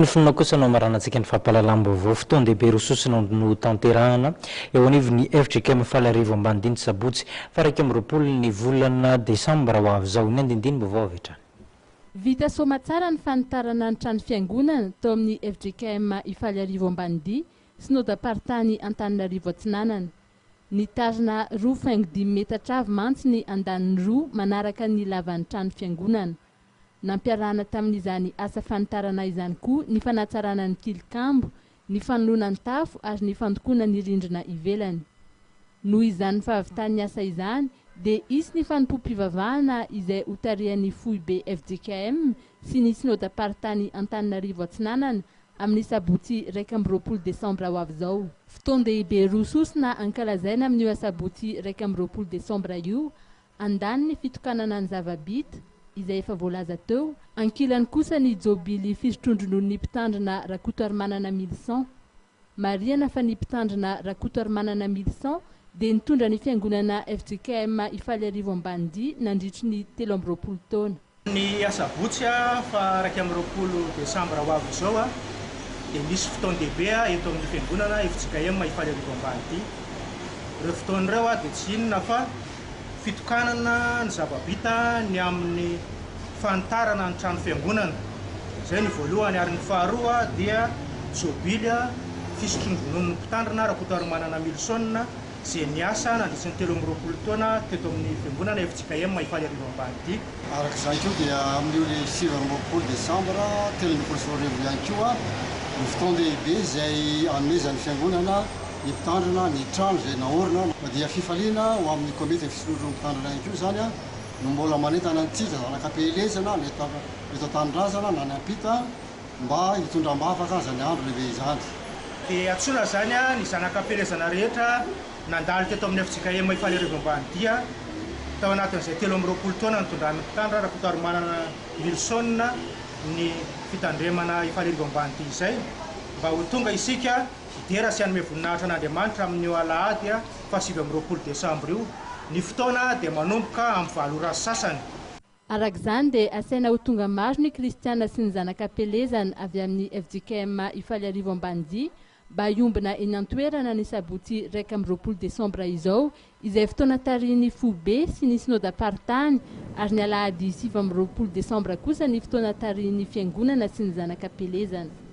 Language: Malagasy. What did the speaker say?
Ny finoana kosa no hamaranantsika ny fampahalalam-baovao. Fotoan-dehibe roa sosona no tanterahana eo anivon'ny fjkm Faliarivo Ambanidia ny sabotsy faha 21 ny volana desambra ho avy izao. Ny andindinim-baovao avy hatrany. Vita soamatsara ny fanitarana ny trano fiangonana tao amin'ny fjkm Ifaliarivo Ambanidia, Synodam-paritany Antananarivo Atsinanana. Nitarina roa faingo dimy metatra avy mantsy ny andaniny roa manaraka ny lavan'ny trano fiangonana. Nampiarahana tamin'izany asa fanitarana izany koa ny fanatsarana ny tilikambo, ny fanoloana ny tafo ary ny fandokoana ny rindrina ivelany. Noho izany fahavitan'ny asa izany dia hisy ny fanompoam-pivavahana izay hotarihan'ny foibe fjkm sy ny Synodam-paritany Antananarivo Atsinanana amin'ny sabotsy 21 desambra ho avy izao. Fotoan-dehibe roa sosona ankalazaina amin'io asabotsy 21 desambra io, andaniny ny fitokanana ny zava-bita, izay efa voalaza teo, ankilany kosa ny jobily fisotroan-drononon'ny mpitandrina Rakotoarimanana Milson. Marihana fa ny mpitandrina Rakotoarimanana Milson dia nitondra ny fiangonana fjkm Ifaliarivo Ambanidia nandritry ny 23 taona. Ny asabotsy faha 21 desambra ho avy izao dia misy fotoan-dehibe eto amin'ny fiangonana fjkm Ifaliarivo Ambanidia. Ireo fotoana ireo dia tsy inona fa fitokanana ny zava-bita ny amin'ny fanitarana ny trano fiangonana. Izay no voalohany ary ny faharoa dia jobily fisotroan-drononon'ny mpitandrina Rakotoarimanana Milson izay niasa nandritry ny 23 taona teto amin'ny fiangonana fjkm Ifaliarivo Ambanidia. Araka izany koa dia amin'io le 29 desambra 2013 ihany koa ny fotoan-dehibe izay anomezan'ny fiangonana ny mpitandrina ny trano izay naorina dia fifaliana ho amin'ny komity fisotroan'ny mpitandrina ihany koa izany no mbola manentana antsika zanaka am-pielezana na eto an-tanindrazana na any ampita mba hitondra am-bavaka izany andro lehibe izany. Dia antsoina izany ny zanaka am-pielezana rehetra nandalo teto amin'ny fjkm Ifaliarivo Ambanidia tao anatin'izay 23 taona nitondran'ny mpitandrina Rakotoarimanana Milson ny fitandremana Ifaliarivo Ambanidia izay mba ho tonga isika hidera sy hanome voninahitra an'Andriamanitra amin'io alahady faha 29 desambra io. Ny fotoana dia manomboka amin'ny valo ora sy sasany. Araka izany dia asaina ho tonga maro ny kristiana sy ny zanaka am-pielezana avy amin'ny fjkm Ifaliarivo Ambanidia mba hiombona eny an-toerana ny sabotsy 21 desambra izao izay fotoana tarihin'ny foibe sy ny synodam-paritany ary ny alahady 29 desambra kosa ny fotoana tarihin'ny fiangonana sy ny zanaka am-pielezana.